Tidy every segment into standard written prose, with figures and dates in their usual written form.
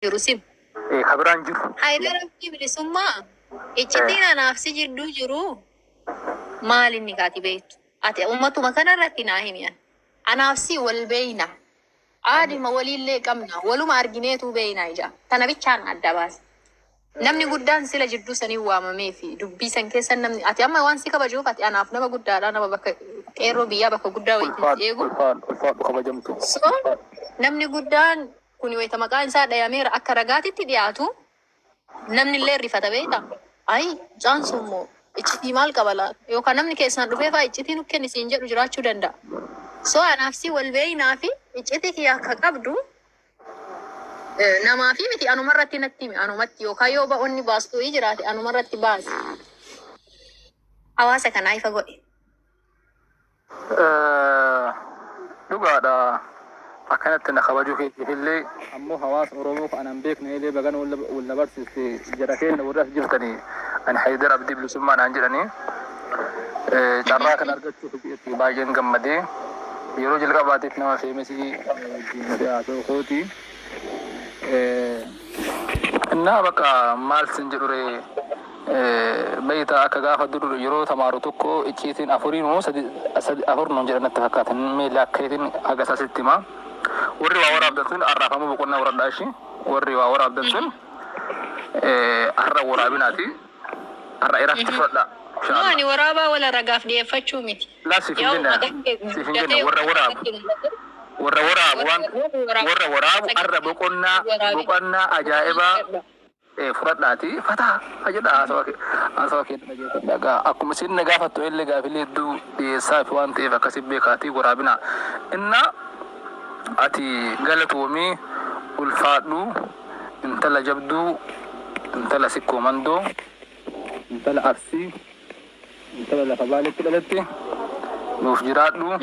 Jiru sim. Ka biraan jiru. Haayidar Abdii Bilisummaa iccitiin anaaf si jidduu jiru maal inni kaati beektu? Ati ummatuma kanarratti naa himi an. Anaaf si wal beeyna. Aadima waliillee qabna. Waluma argineetuu beeyna ija. Tana bichaan adda baase. Namni guddaan sila jidduu sanii waamamee fi dubbii san keessa namni ati amma waan si kabajuuf, ati anaaf nama guddaadha, nama bakka qeerroo biyyaa bakka guddaa wayitiin si Ulfaadhu, eegu. ulfaadhu, ulfaadhu, kabajamtu. So namni guddaan kun wayita maqaan isaa dhayameera akka ragaatitti dhiyaatu, namni illee rifata beekta. Ayi, mucaan sun immoo iccitii maal qaba laata? Yookaan namni keessaan dhufee fa'aa iccitii nu kenni siin jedhu jiraachuu danda'a. So anaaf si wal beeynaa fi iccitii kiyya akka qabdu namaa fi miti, anumarratti natti himi, anumatti, yookaan yoo ba'onni baastu jiraate anumarratti baasi. Hawaasa kanaa ifa godhe. Dhugaadha. Akkanatti na kabajuu keetiif illee, ammoo hawaasa Oromoo kan anan beekne illee bagana wal na barsiiste. Jara keenya warri as jirtanii, ani Haydar Abdii Bilisummaa naan jedhanii, carraa kana argachuuf itti baay'een gammadee, yeroo jalqabaatiif nama famous wajjin haasa'u kooti. Innaa bakka maal sin jedhure, beeyta, akka gaafa dur yeroo tamaaru tokko icciitiin afurii moo sadi afur nuun jedhan natti fakkaatan, mee lakkeetiin haga isaa sitti hima. Warri waa waraabdan sun arraafamuu boqonnaa warradhaa ishii, warri waa waraabdan sun har'a waraabinaati, har'a irratti fudhadhaa. No, ani waraabaa wala ragaaf dhiyeeffachuu miti. Laa, siif hin Yoo jenne, maqaan kee siif hin jenne. guddatee Warra waraabu, warra waraabu, waan warra waraabu har'a boqonnaa boqonnaa ajaa'ibaa fudhadhaati fataa jedha. Haasawa kee dhageeffadha gaa. Akkuma isin na gaafattu illee gaafilee hedduu dhiyeessaa fi waan ta'eef akkasi beekaatii waraabina. Inna ati galatoomii, ulfaadhu, intala jabduu, intala Sikkoo Mandoo, intala Arsii, intala lafa Baaletti dhalatte, nuuf jiraadhu.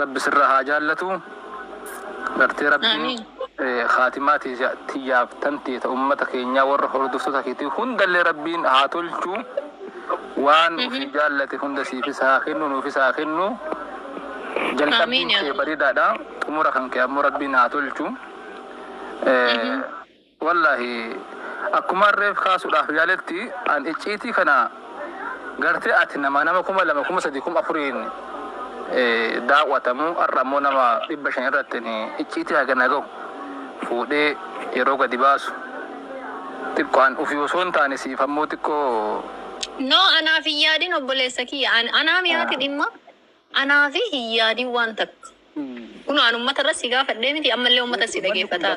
Rabbi sirraa haa jaallatu. Gartee Rabbiin Amiin. Kaatimaa tiyyaaf tantee ta ummata keenyaa, warra hordoftoota keetii hundallee Rabbiin haa tolchu. Waan ofii jaallate hunda siifis haa kennu, nuufis haa kennu. Jalqabbiin Amiin yaa kee Allah. bareedaadha. Xumura kan kee ammoo Rabbiin haa tolchu. Wallahi akkuma reef kaasuudhaaf yaaletti, an icciitii kana gartee ati nama 2000, 3000, 4000n daawwatamu, har'a ammoo nama 500 irratti icciitii hagana gahu fuudhee yeroo gadi baasu, xiqqoo an ufii osoo hin taane siif ammoo xiqqoo. No, anaaf hin yaadin, obboleessa kiyya. Anaa mi'aati dhimma. Anaaf hin yaadin waan takka. Kun an uummata irra si gaafadhee miti, ammallee uummata si dhageeffata.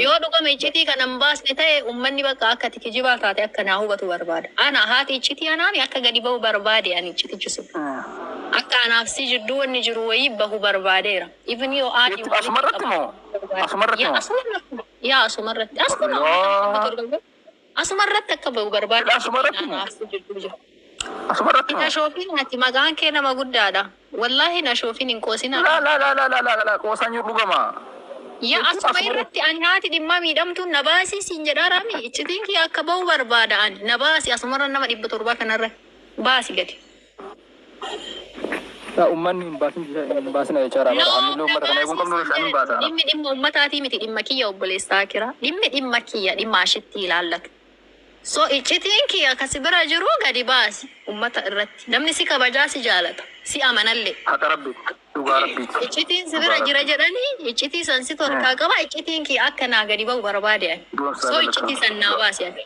Yoo dhugame iccitii kana hin baasne ta'e, uummanni bakka akka ati kijibaa taate akka naa hubatu barbaada. Ana haati iccitii anaami akka gadi bahu barbaade ani iccitichi sun. Akka anaaf si jidduu wanni jiru wayii bahu barbaadeera. Even yoo aadii Jechuun asumarratti moo? Asumarratti Yaa moo? asumarratti. Yaa asumarratti. Asuma Laa. asumarratti akka bahu barbaade. Asumarratti moo? Anaaf si jidduu jiru. Asumarratti moo? Nashoofin, ati maqaan kee nama guddaadha. Wallaahi nashoofin, hin qoosinaa. Laa laa laa laa laa laa laa, qoosaan jiru dhugama. Yaa Jechuun asuma irratti ani haati dhimma miidhamtuun na baasii siin jedhaa rami. Iccitiin kiyya akka bahu barbaada ani. Na baasi, asumarra nama 700 kanarra baasi gadi. Yaa uummanni hin baasin, hin baasina jechaadha. No, Bara ani na uummata kana eeguun baasii qabnu siin isaan hin jedhe. baasa. Dhimmi dhimma ummataatii miti, dhimma kiyya, obboleessaa kira. Dhimmi dhimma kiyya, dhimma ashitti ilaallatu. So iccitiin kiyya kasi bira jiru gadi baasi ummata irratti. Namni si kabajaa, si jaalata. Si amanallee. Haqa Rabbi, dhugaa Rabbiiti. Iccitiin si Dhugaa bira jira Rabbi. jedhanii, iccitii san si torkaa qaba, iccitiin kiyya akka naa gadi bahu barbaade ani. Goomsaa So iccitii galata. san naa baasi ani.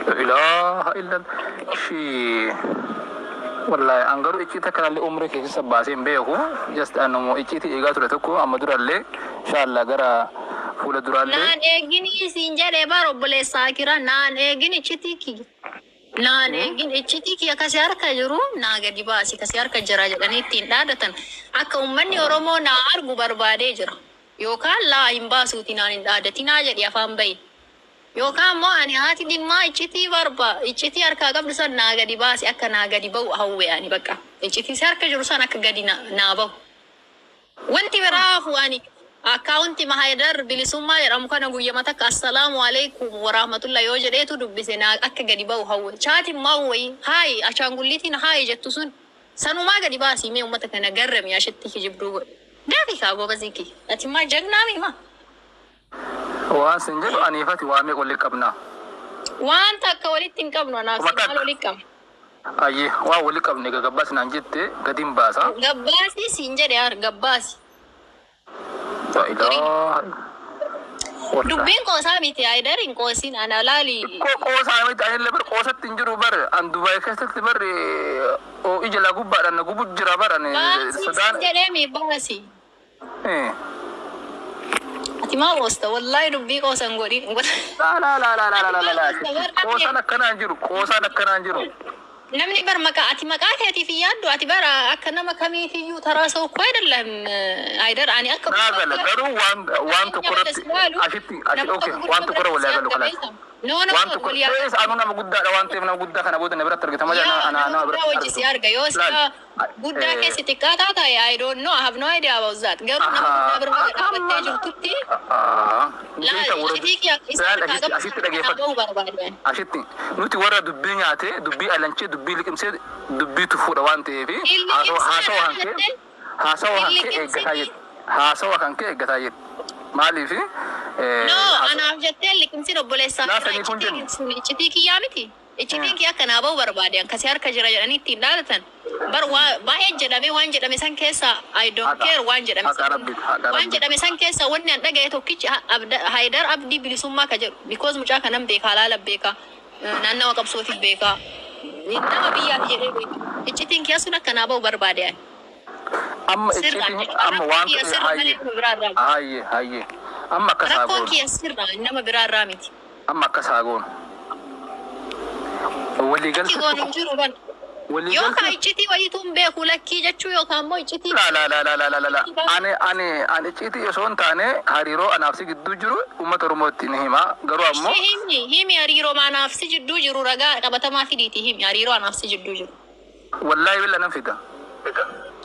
La ilaha illallah. Ishii. Wallahi an garuu icciita akkanallee umrii keessa baasee hin beeku. Just anuma icciitii eegaa ture tokko amma durallee, inshallah gara fuula duraallee. Naan eegini siin jedhee bar, obboleessa Akira, naan eegin iccitii kiyya. Naan eegin iccitii kiyya kasi harka jiru naa gadi baasi, kasi harka jira jedhanii ittiin dhaadatan akka uummanni Oromoo naa argu barbaadee jira. Yookaan laa hin baasuuti naan hin dhaadatinaa jedhi afaan bahi. Yookaan immoo ani haati dhimmaa iccitii barba iccitii harkaa qabdu san naa gadi baasi, akka naa gadi bahu hawwe ani bakka. Iccitii si harka jiru san akka gadi naa bahu. Wanti biraa hafu, ani akkaawunti Mahaydar Bilisummaa jedhamu kana guyyama takka "Assalaamu alaikum warahmatullah" yoo jedheetu dubbise naa akka gadi bahu hawwe. Chaatiin maal wayii haayi ashaangulliitiin haayi jettu sun sanumaa gadi baasii, mee uummata kana garrami ashitti kijibduu godhe. Gaafi kaa gobazii kiyya. Ati maa jagnaa mima? Waan sin jedhu aniifati waa meeqa walitti qabna? Waan takka walitti hin qabnu anaaf Kuma si maal takka. walitti qabna? Ayyee, waan walitti qabne gagabbaas naan jette gadiin baasa. Gabbaasi siin jedhe har gabbaasi. La ilaaha. Wallahi. Dubbiin qoosaa miti Haayidar hin qoosiin ana laali. Koo qoosaa miti, anillee bar qoosatti hin jiru bar an Dubaay keessatti bar ija laa gubbaadhaan na gubu jira bar ani Baasi siin sodaan. jedhee baasi. Ati maa qoosta? Wallaahi dubbii qoosan godhin. Laa laa laa laa laa laa laa laa. Ati maa qoosta? Qoosaan akkanaan jiru, qoosaan akkanaan jiru. Namni bar maqaa ati maqaa keetiif hin yaaddu, ati bara akka nama kamiitiyyuu taraa ሰው እኮ አይደለም አይደር ani akka Naa gala garuu waan tokko irratti ashitti ashi okay waan tokko irra walii galu kalaas. No, no, Waan tokko walii ees anu nama guddaadha waan ta'eef nama guddaa kana booda na biratti argita malee Yaa ana nama nama guddaa biratti wajji si argatu. arga yoo Laal sila guddaa keessi xiqqaa taata, I don't know, I have no idea about that. Garuu nama guddaa bira baga dhaabbattee jirtutti Beeka warra iccitii kiyya isa laal harkaa ashitti qabu ashitti sana kanaa dhageeffadhu. ba'uu barbaadan. Ashitti nuti warra dubbii nyaate, dubbii alanchee, dubbii liqimsee, dubbii tufuudha waan ta'eef Hin haasawa liqimsina kan kee jettee haasawa hin kan kee eeggataa liqimsini. jedhu, haasawa kan kee eeggataa jedhu maaliif No, anaaf jettee liqimsin obboleessaa Laa irraa sanii kun iccitii jennu. sun iccitii kiyyaa miti. Iccitiin kiyya akka naa ba'u barbaade akkasii harka jira jedhanii ittiin dhaadatan. Bar waa baay'ee jedhame, waan jedhame san keessa I don't Haqa care waan jedhame haqa san rabbi haqa waan rabbi. jedhame san keessa wanni an dhagaye tokkichi Haayidar Abdii Bilisummaa ka jedhu, because mucaa kanan beekaa, laala beekaa, naannawa qabsootiif beekaa, nama biyyaaf jedhee beeka. Iccitiin kiyya sun akka naa ba'u barbaade ani. Amma Sirra iccitiin amma rakkoon waan kiyya sirra malee hayyee nama biraa irraa miti. Hayyee hayyee, amma akkas haa Rakkoon goonu. kiyya sirra nama biraa irraa miti. Amma akkas haa goonu. Akki Waliigaltee goonu tokko hin jiru ban. Yookaan waliigaltee iccitii wayituu hin beeku lakkii jechuu yookaan immoo iccitii La la la la la la la la. Ani icciitii osoo hin taane hariiroo anaaf si gidduu jiru uummata Oromootti ni hima. Garuu ammoo Ishee himi himi, hariiroo anaaf si jidduu jiru ragaa qabatamaa fidiiti himi, hariiroo anaaf si jidduu jiru. Wallaahi billa nan fida.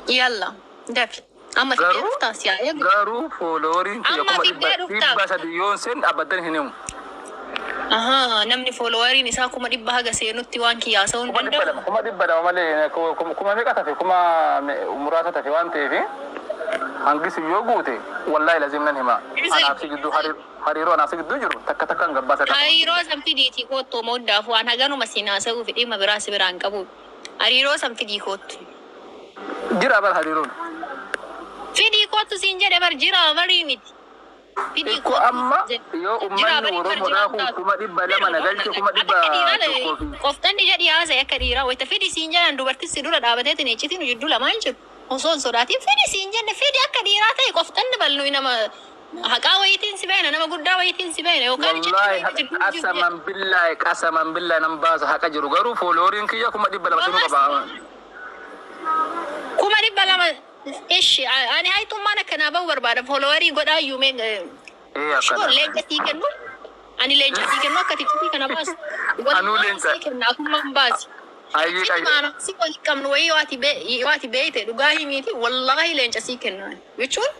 Yalla dafi amma fidee Garuu dhuftaa si haa eegu. garuu followeriin kiyya Amma kuma fidee dhibba dhuftaa. 300 yoon seen abaddan hin himu. Ahaa, namni followeriin isaa 100,000 haga seenutti waan kiyyaa haasa'uu hin Kuma dhibba danda'u. lama 200,000 malee kuma meeqa tafe, kuma muraasa tafe waan ta'eef hangisi yoo guute wallaahi lazim nan hima. Anaaf si gidduu hariiroo anaaf si gidduu jiru takka takkaan gabbaasa qaba. Hariiroo san fidiitii koottoo mooddaaf waan haganuma siin haasa'uu fi dhimma biraa si biraan qabu. Hariiroo san fidii koottu. Jira bar hariiroon. Fidii koottu siin jedhe bar, jira barii miti. Fidii Ikko koottu amma siin jedhe. yoo Jira uummanni barii bar Oromoodhaa jiraan kun taatu. 200,000 na galche kuma Akka dhibba dhiiraa tokkoo fi qoftanni jedhi haasa'e akka dhiiraa wayita fidi siin jedhan dubartis si dura dhaabateetiin iccitiin jidduu lamaan jiru. Osoo hin sodaatiin fidi siin jenne, fidi akka dhiiraa ta'e qoftanni balnu nama haqaa wayitiin si beena, nama guddaa wayitiin si beena yookaan iccitiin Wallaahi wayitii jidduu jiru jedhe. Qasaman billaahi, qasaman billaahi nan baasa haqa jiru, garuu followeriin kiyya 200,000 seenuu qaba. 200,000 ishi ani haytummaan akkanaa bahu barbaada followerii godhaa iyyuu mee Ee sure akkana. Leenca sii kennu, ani leenca sii kennu akka iccitii kana baasu. Anuu Wallaahi leenca. sii kenna akkummaan baasi. Hayyee Iccitii qayyi. maana si wal qabnu wayii yoo ati beeyte dhugaa himiiti, wallaahi leenca sii kenna jechuun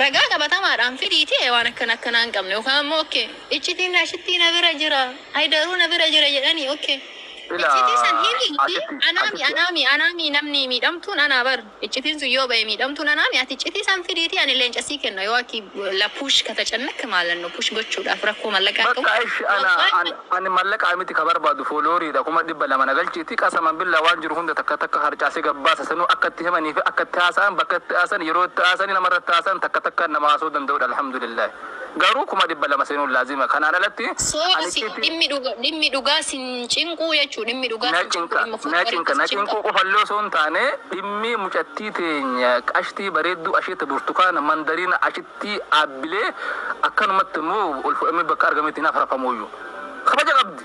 ragaa qabatamaadhaan fidiiti waan akkana akkanaa hin qabne yookaan immoo okay iccitiin ashittii na bira jira, Hayidaruu na bira jira jedhanii okay. Ila Iccitii san himiiti ashitti anaami ashitti anaami anaami namni miidhamtuun anaa bar, iccitiin sun yoo ba'e miidhamtuun anaami. Ati iccitii san fidiiti ani leenca sii kenna yoo aki la push ከተጨነክ ማለት ነው push gochuudhaaf rakkoo mallaqaa qabu. Bakka ishi ana ani mallaqa miti ka barbaadu followeriidha, 200,000 na galchiiti, qasaman billaa waan jiru hunda takka takka harcaasee gabbaasa, sanuu akka itti himanii fi akka itti haasa'an, bakka itti haasa'an, yeroo itti haasa'an, namarratti haasa'an takka takka nama haasa'uu danda'udha alhamdulillah. Garuu 200,000 seenuun laazima, kanaan alatti So ani si icciitii dhimmi dhugaa sin cinquu jechuu, dhimmi dhugaa na sin cinquu cinqa dhimma na followeriitti cinqa si na cinqa. Cinquu qofallee osoo hin taane dhimmi mucattii teenya qashtii bareedduu asheeta burtukaana mandariina ashitti dhaabbilee akkanumatti immoo ol fudhamee bakka argametti naaf rafamuyyuu kabaja qabdi,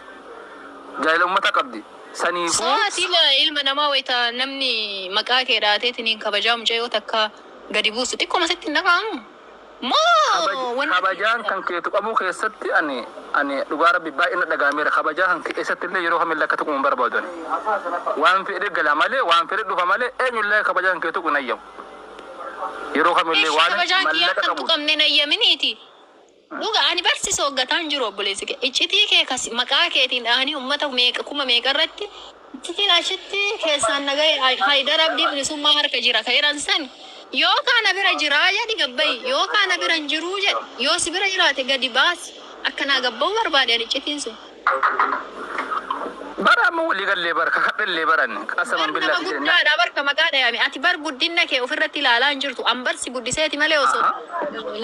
jaalala uummata qabdi saniifuu. So ati ilma namaa wayita namni maqaa kee dhaateetiin kabajaa mucayyoo takka gadi buusu xiqqooma sitti hin dhaga'amu. Moo wanni Kabajaan kan kee tuqamuu keessatti ani dhugaa rabbi baay'ina dhagaameera, kabajaa kan kee keessatti illee yeroo kamillee akka tuqamu hin barbaadu ani. Waan fedhe gala malee, waan fedhe dhufa malee, eenyullee kabajaan kee tuqu hin ayyamu. Yeroo kamillee Ishi waan kabajaan kiyyaa mallaqa kan qabu. tuqamne nayyaminiiti. Dhuga ani barsiisoo hoggataan jiru obboleessi kee. Iccitii kee kas maqaa keetiin dhahanii uummata meeqa kuma meeqa irratti iccitiin achitti keessaan nagahee Haayidar Abdii Bilisummaa harka jira ka jedhan san yookaan na bira jiraa jedhi gabbayi yookaan na bira hin jiruu jedhi, yoo si bira jiraate gadi baasi. Akka naa gabba'u barbaade ani iccitiin sun. Bara amma walii gallee bara kakadhallee baran qasaman Bar nama billaa si jedhe. Guddaadha barka maqaa dhayame. Ati bar guddina kee ofirratti ilaalaa hin jirtu. An bar si guddiseeti malee osoo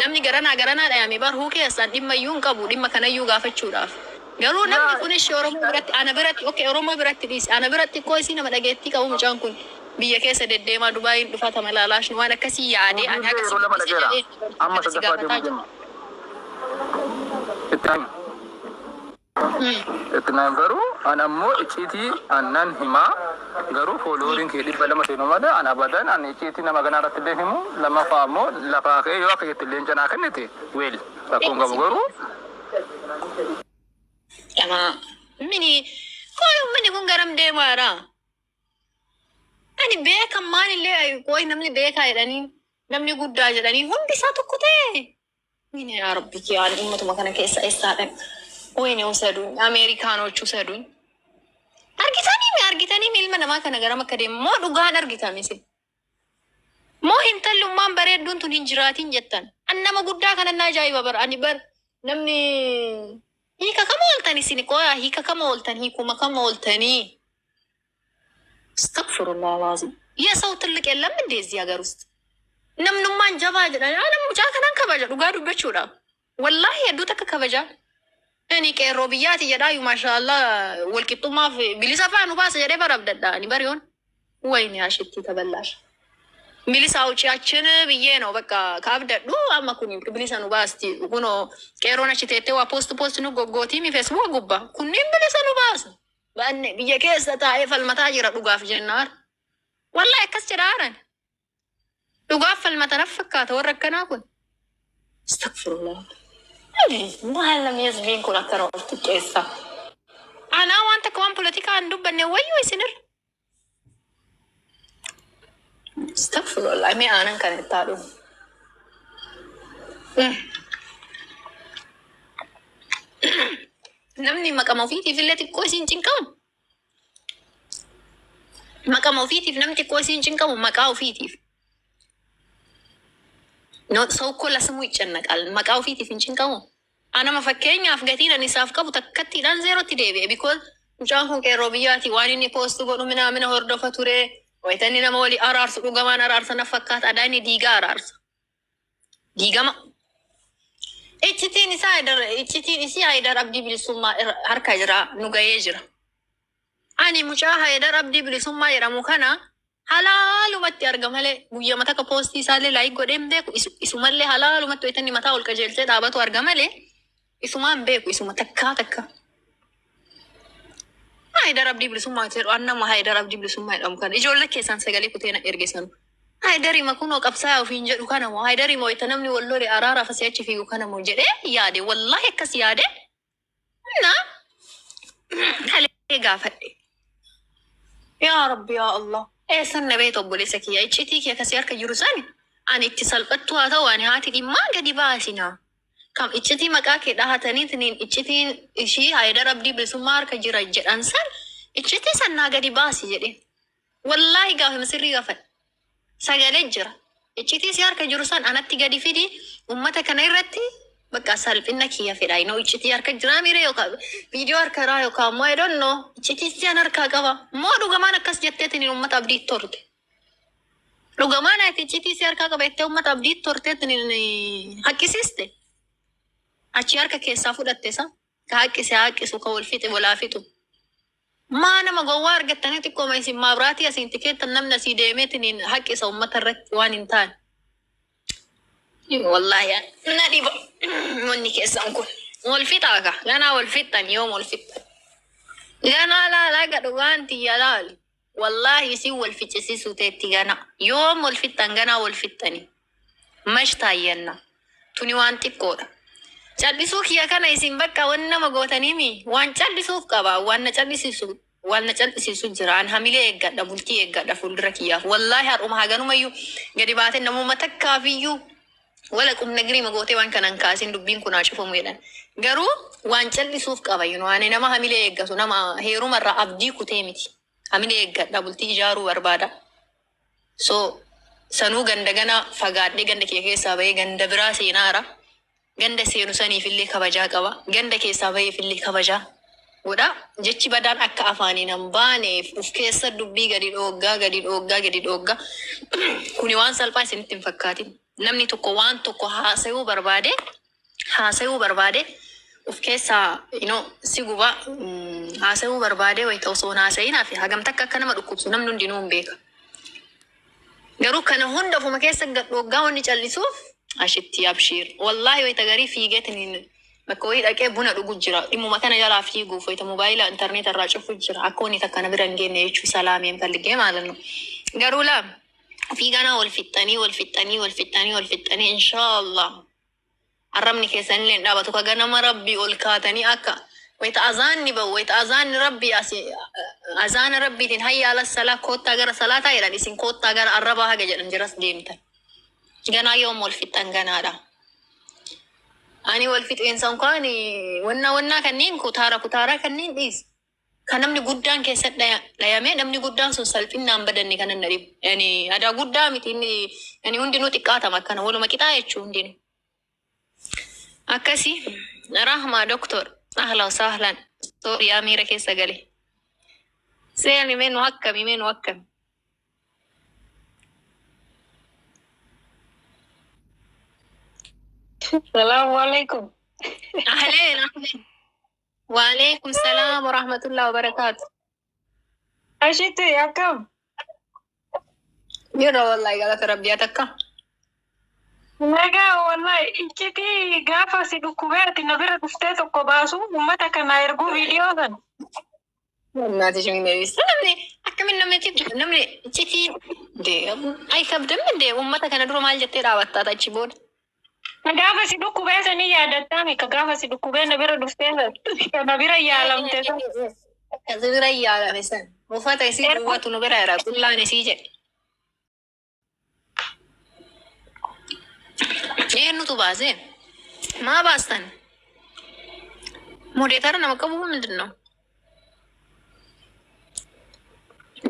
namni garanaa garanaa dhayame bar huu keessaan dhimma iyyuu hin qabu dhimma kanayyuu gaafachuudhaaf. Garuu namni kun ishee Oromoo biratti ana biratti okay Oromoo biratti dhiisi ana biratti koo isii nama dhageettii qabu mucaan kun biyya keessa deddeemaa Dubaayin dhufaa tamalaalaashin waan akkasii yaadee ani Hojiillee akka si yeroo lama guddise dhaqeera. jedhee Amma kana si sadaffaa gaafataa deemuu jiru. deema. Itti himi. Itti naan garuu an ammoo icciitii annan himaa garuu followeriin kee 200 seenu malee an abadan an icciitii nama ganaa irratti illee himu lammaffaa ammoo lafaa ka'ee yoo akka jette illee canaa kennite weel rakkoon qabu garuu. Dhamaa. Mini koy uummanni kun garam deemaadha? Ani beekan maalillee qoy namni beekaa jedhanii namni guddaa jedhanii hundi isaa tokko ta'e. Mini yaa Rabbi kiyaan uummatuma kana keessa eessaa dhaqe? Wayne usaduun Ameerikaanochi usaduun. Argitanii mi argitanii mi ilma namaa kana garam akka deemu moo dhugaan argitame isin? Moo intallummaan bareedduun tun hin jiraatin jettan? An nama guddaa kana na ajaa'iba bar ani bar namni hiika kama ooltan isin qoyaa hiika kama ooltan hiikuma kama ooltanii. አስተግፊሩላህ አልዓዚም የሰው ትልቅ የለም እንዴ እዚህ ሀገር ውስጥ? Namnummaan jabaa jedhan ana mucaa kanan kabaja dhugaa dubbachuudhaaf wallaahi hedduu takka kabaja. Ani qeerroo biyyaati jedhaayu maashaallah walqixxummaaf bilisa faa nu baasa jedhee bara abdadha ani bariyoon ወይኔ አሽቲ ተበላሽ bilisa አውጪያችን ብዬ ነው በቃ kaabdadhu amma kun bilisa nu baasti kuno qeerroon achi teettee waa post post nu goggootii Facebook gubbaa kunniin bilisa nu baasa banne biyya keessa taa'ee falmataa jira dhugaaf jennaan wallahi akkas jedhaaran dhugaaf falmatan fakkaata warra akkanaa kun. Astagfirullah. Maal namni hizbiin kun akkana of xiqqeessa? Anaa waan takka waan polotikaa hin dubbanne wayyuu isinirra. Astagfirullah. Mee aanan kana itti haa dhugu. Namni maqama ofiitiif illee xiqqoo isiin cinqamu. Maqama ofiitiif namni xiqqoo isiin cinqamu maqaa ofiitiif. No, ሰው እኮ ለስሙ ይጨነቃል። Maqaa ofiitiif hin cinqamu. Anama fakkeenyaaf gatiin ani isaaf qabu takkattiidhaan zeerootti deebi'e. Because mucaan kun qeerroo biyyaati waan inni post godhu minaamina hordofa ture. Wayitanni nama walii araarsu dhugamaan araarsa na fakkaata. Adaa inni diigaa araarsa. Diigama. Iccitiin isaa Haayidar iccitiin isii Haayidar Abdii Bilisummaa harka jira nu gahee jira. Ani mucaa Haayidar Abdii Bilisummaa jedhamu kana halaalumatti arga malee guyyama takka postii isaallee like godhee hin beeku isumallee halaalumatti wayitanni mataa ol qajeelchee dhaabatu arga malee isumaan beeku isuma takkaa takka. Haayidar Abdii Bilisummaa jedhu an nama Haayidar Abdii Bilisummaa jedhamu kana ijoollee keessaan sagalee kutee na erge sanu. Haayidarima kunoo qabsaa'aa ofiin jedhu kana moo Haayidarima wayita namni wal lole araaraaf asii achi fiigu kana moo jedhee yaade wallaahi akkas yaade na kalee gaafadhe. Yaa Rabbi yaa Allah. Eessan na beektu obboleessa kiyya iccitii kee akkasii harka jiru sani ani itti salphattu haa ta'u ani haati dhimmaa gadi baasinaa. Kam iccitii maqaa kee dhahataniitiin iccitiin ishii Haayidar Abdii Bilisummaa harka jira jedhan san iccitii sannaa gadi baasi jedhe. Wallaahi gaafa sirrii gaafadhe. Sagalee jira. Iccitii si harka jiru san anatti gadi fidi ummata kana irratti bakka salphina kiyya fedha. Inoo iccitii harka jiraa miire yookaan viidiyoo harka irraa yookaan immoo I don't know iccitii si an harkaa qaba. Moo dhugamaan akkas jetteetiin ummata abdii torte. Dhugamaan ati iccitii si harkaa qaba jettee ummata abdii torteetiin haqqisiiste. Achi harka keessaa fudhatte isa. Ka haqqise haqqisu ka wal fixe walaa fixu. Maa nama gowwaa argattanii xiqqooma isin maabiraatii asiin tikeettan namni asii deemeetiin haqqisa ummata irratti waan hin taane. Wallaahi na dhiba wanni keessan kun. Wal fixaa ka ganaa wal fixxan yoom wal fixxan. Ganaa laalaa gadhu waan tiyya laali. Wallaahi isin wal ficcisiisuu teetti ganaa. Yoom wal fixxan ganaa wal fixxani. Mash taayyanna. Tuni waan xiqqoodha. Callisuu kiyya kana isin bakka waan nama gootaniimi waan callisuuf qaba waan na callisiisu waan na callisiisu jira an hamilee eeggadha bultii eeggadha fuuldura kiyyaaf wallaahi har'uma haganumayyuu gadi baatee namuma takkaafiyyuu wala qubna giriima gootee waan kanan kaasin dubbiin kun haa cufamu jedhan garuu waan callisuuf qaba you know, ani nama hamilee eeggatu nama heerumarraa abdii kutee miti hamilee eeggadha bultii ijaaruu barbaada. So sanuu ganda gana fagaadhee ganda kiyya keessaa bahee ganda biraa seenaara. Ganda seenu saniifillee kabajaa qaba. Ganda keessaa baheefillee kabajaa godha. Jechi badaan akka afaaniin hin baaneef uf keessa dubbii gadi dhooggaa, gadi dhooggaa, gadi dhooggaa. Kuni waan salphaa isinitti hin fakkaatin. Namni tokko waan tokko haasayuu barbaade uf keessaa si guba haasayuu barbaade wayita osoo hin haasayinaa fi hagam takka akka nama dhukkubsu namni hundinuu hin beeka. Garuu kana hunda ofuma keessa gad dhooggaa wanni callisuuf ashitti abshiir. Wallaahi, wayita garii fiigeetiin bakka wayii dhaqee buna dhugu jira. Dhimmuma kana jalaa fiiguuf wayita mobaayila intarneeta irraa cufu jira. Akka wanni takka na bira hin geenye jechuu salaameen falligee maalannu. Garuu laa fiiganaa wal fixxanii, wal fixxanii, wal fixxanii, wal fixxanii, inshaallah. Arrabni keessanillee hin dhaabatu. Ka ganama rabbii ol kaatanii akka wayita azaanni bahu, wayita azaanni rabbii asi azaana rabbiitiin "Hayya ala salaa, koottaa gara salaataa" jedhan, isin "Koottaa gara arrabaa" haga jedhan jiras deemtan. Ganaa yoom wal fixxan ganaadha. Ani wal fixeensa unkaan wannaa wannaa kanneen kutaara kutaaraa kanneen dhiis. Kan namni guddaan keessa dhayamee namni guddaan sun salphinnaan badanne kanan na dhibu. Yani adaa guddaa miti inni, yani hundinuu xiqqaatama akkana waluma qixaa jechuu hundinuu. Akkasi Rahma doktor, ahla sahlan, sooriyaa miira keessa gale. Seeni meenu akkami, meenu akkami? Salaamu alaikum. Ahleen, ahleen. Waalaikum salaam wa rahmatullahi wa barakaatu. Ashitti, akkam? Jirra wallahi, galata rabbiyaa takka. Nagaa wallahi, iccitii gaafa si dhukkubee ati na bira dhuftee tokko baasu uummata kana erguu viidiyoo sana. Naati shingneessa namni akkamiin namni iccitii ay kabdamni dee uummata kana dura maal jettee dhaabattaa achi booda? Ka gaafa si dhukkubee sanii yaadattaami, ka gaafa si dhukkubee na bira dhuftee sana, ka na bira yaalamte sana. Kasi bira yaalame san. Uffata isii duwwaatu nu bira jira, qullaan isii jedhe. Eenyutu baase? Maa baastan? Moderator nama qabu ምንድን ነው?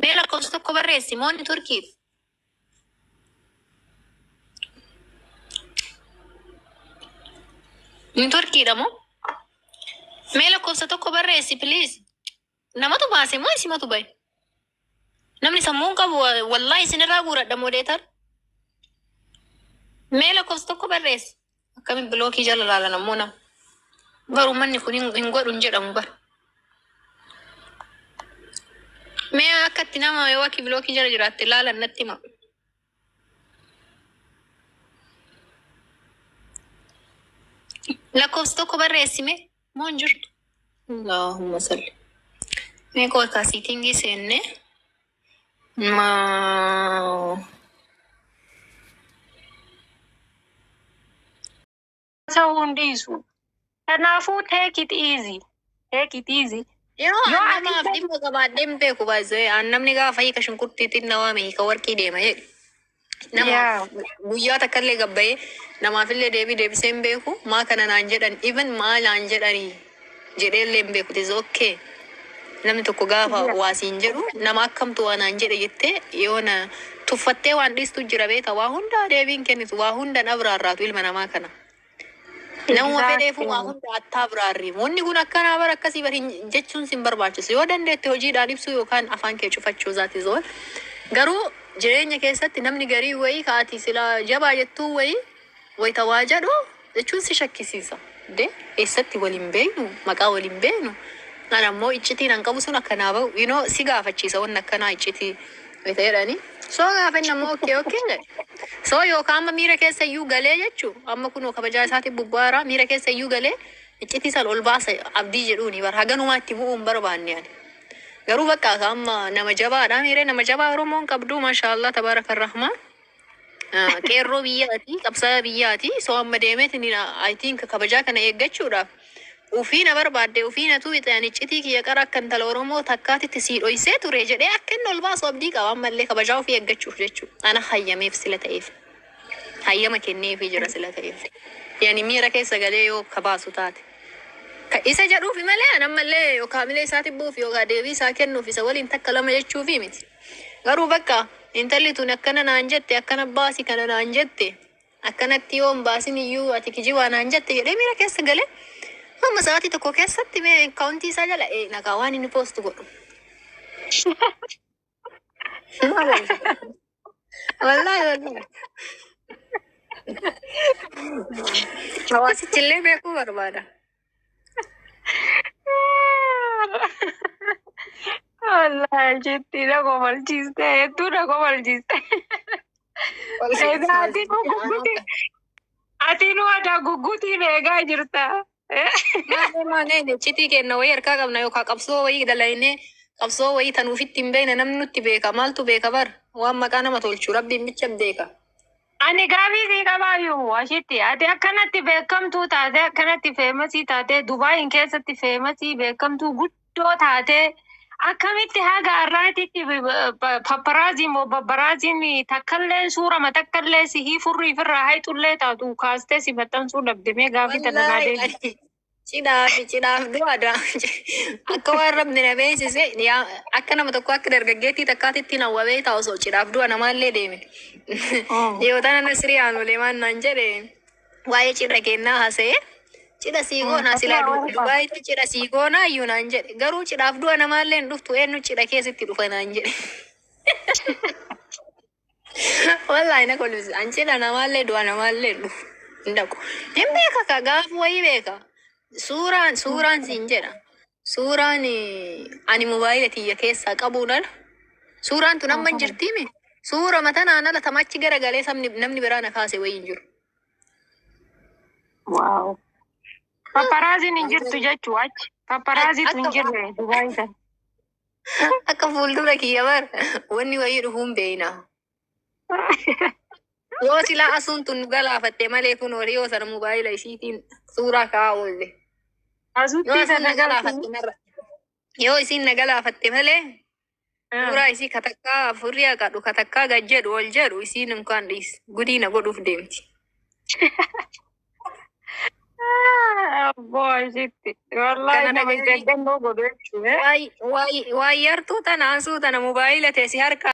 Mee lakkoofsa tokko barreessi moonni Turkiif. Ni Turkiidha moo? Mee lakkoofsa tokko barreessi, please. Namatu baase moo isimatu bahe? Namni sammuu hin qabu wallahi isinirraa guuradha, moderator. Mee lakkoofsa tokko barreessi. Akkamiin block jala laalan ammoo nama. Garuu manni kun hin godhu hin jedhamu bara. Mee akka itti nama yoo akki block jala jiraatte laalan natti hima. Lakkoofsa tokko barreessi mee moo hin jirtu? Allahumma salli. Mee qofa setting seenne. Ma Ta'uu hin dhiisu. Kanaafuu take it easy. Take it easy. Yeroo Yoo an ati namaaf dhimma qabaadhee hin beeku baay'ee an namni gaafa hiika shunkurtiitiin na waame hiika warqii deema jedhe. Nama guyyaa takka illee gabbayee namaafillee deebii deebisee hin beeku, maa kana naan jedhan, even maa naan jedhanii jedhee illee hin beeku. It is okay. Namni tokko gaafa waa siin jedhu nama akkamtu waa naan jedhe jettee yoo na tuffattee waan dhiistu jira beeka, waa hundaa deebiin kennitu, waa hunda abraarraatu ilma namaa kana. Namuma fedheefuu waa hunda attaa abraarri. Wanni kun akkanaa bara akkasii bari jechuun sin barbaachisu. Yoo dandeette hojiidhaan ibsuu yookaan afaan kee cufachuu isaati zoon. Garuu jireenya keessatti namni garii wayii kaati silaa jabaa jettuu wayii wayita waa jedhu jechuun si shakkisiisa. De eessatti waliin beeknu, maqaa waliin beeknu. Ana ammoo iccitiin an qabu sun akkanaa bahu si gaafachiisa wanni akkanaa iccitii wayita jedhanii. So gaafa inni ammoo okay jedhe. So yookaan amma miira keessa iyyuu galee jechuu amma kunoo kabajaa isaatiif bubbaara miira keessa iyyuu galee iccitii san ol baasa abdii jedhuuni bara haganumaa itti bu'uu hin barbaanne ani. Garuu bakka amma nama jabaadha, miiree nama jabaa Oromoon qabdu, maashaallah, tabaaraka rahmaan. Qeerroo biyyaati, qabsaa'aa biyyaati. So amma deemeetiin I think kabajaa kana eeggachuudhaaf ufii na barbaadde, ufii na tuuxe, ani iccitii kiyya qara akka intala Oromoo takkaatitti sii dhoysee ture jedhee akka inni ol baasu abdii qaba ammallee kabajaa ofii eeggachuuf jechuudha. Ana hayyameef sila ta'eef. Hayyama kenneefii jira sila ta'eef. Yani miira keessa galee yoo kabaasu taate. Ka isa jedhuufi malee an ammallee yookaan milee isaatti bu'uuf yookaan deebii isaa kennuuf isa waliin takka lama jechuufi miti. Garuu bakka intalli tun akkana naan jette, akkana baasi kana naan jette. Akkanatti yoo hin baasin iyyuu ati kijibaa naan jette jedhee miira keessa galee hamma sa'aatii tokko keessatti mee akkaawuntii isaa jala nagaa waan inni post godhu. Wallaahi wallaahi. Hawaasichi illee beekuu barbaada. Wallaahi jetti na komalchiiste, hedduu na komalchiiste. Egaa ati nu gugguti, ati nu aadaa guggutiin eegaa jirta. Maal iccitii kenna wayii harkaa qabna yookaan qabsoo wayii dalaynee qabsoo wayii tan ufitti hin beekne namni nutti beeka, maaltu beeka bar, waan maqaa nama tolchu rabbiin bicha beeka. Ani gaafii sii qabaayyuu ashitti, ati akkanatti beekamtuu taate, akkanatti famous taate, Dubaayin keessatti famous beekamtuu guddoo taate, akkamitti haga har'aatitti paparazzi moo babbaraaziin takkallee suurama takkallee sihii furrii ofirraa hayxullee taatu kaastee si maxxansuu dhabde? Mee gaafii tana naa deebi. Cidhaaf cidhaaf du'aadha. Akka waan rabbi na beeksise akka nama tokko akka dargaggeettii takkaatitti nawwabee taa'u osoo cidhaaf du'a namaallee deeme. Yoo tana Nasrii Aanolee maan naan jedhe, waa'ee cidha kennaa haasa'ee, cidha sii goonaa silaa Dubaayitti cidha sii goonaa iyyuu naan jedhe, garuu cidhaaf du'a namaallee hin dhuftu, eenyu cidha keessatti dhufa naan jedhe. Wallaahi na kolfise. An cidha namaallee du'a namaallee hin dhufu. Hin dhaqu. Hin beeka ka gaafa wayii beeka. Suuraan siin jedha. Suuraan ani mobaayila tiyya keessaa qabuun ala. Suuraan tun amma hin jirtiimi. Suura matanaan ala tamachi garagalee sabni namni biraa na kaase wayii hin jiru. Wow. Paparazziin hin jirtu jechuu achi. Paparazziitu hin jirre Dubaay sana. Akka fuuldura kiyya bar wanni wayii dhufuun beeyna. Yoo silaa asuun tun nu galaafatte malee kun horii yoo sana mobaayila isiitiin suuraa kaa'aa oolle. Yoo Asutti asiin sana na galaafatte narra. Yoo isiin na galaafatte malee suuraa isii katakkaa furrii haqadhu katakkaa gad jedhu ol jedhu isiin unkaan dhiis gudii na godhuuf deemti. Abboo ashitti. Wallaahi Kana nama dhaga'anii eeggannoo godhu jechuudha. Waay waay waay, yartuu tana ansuu tana mobaayila teessi harka.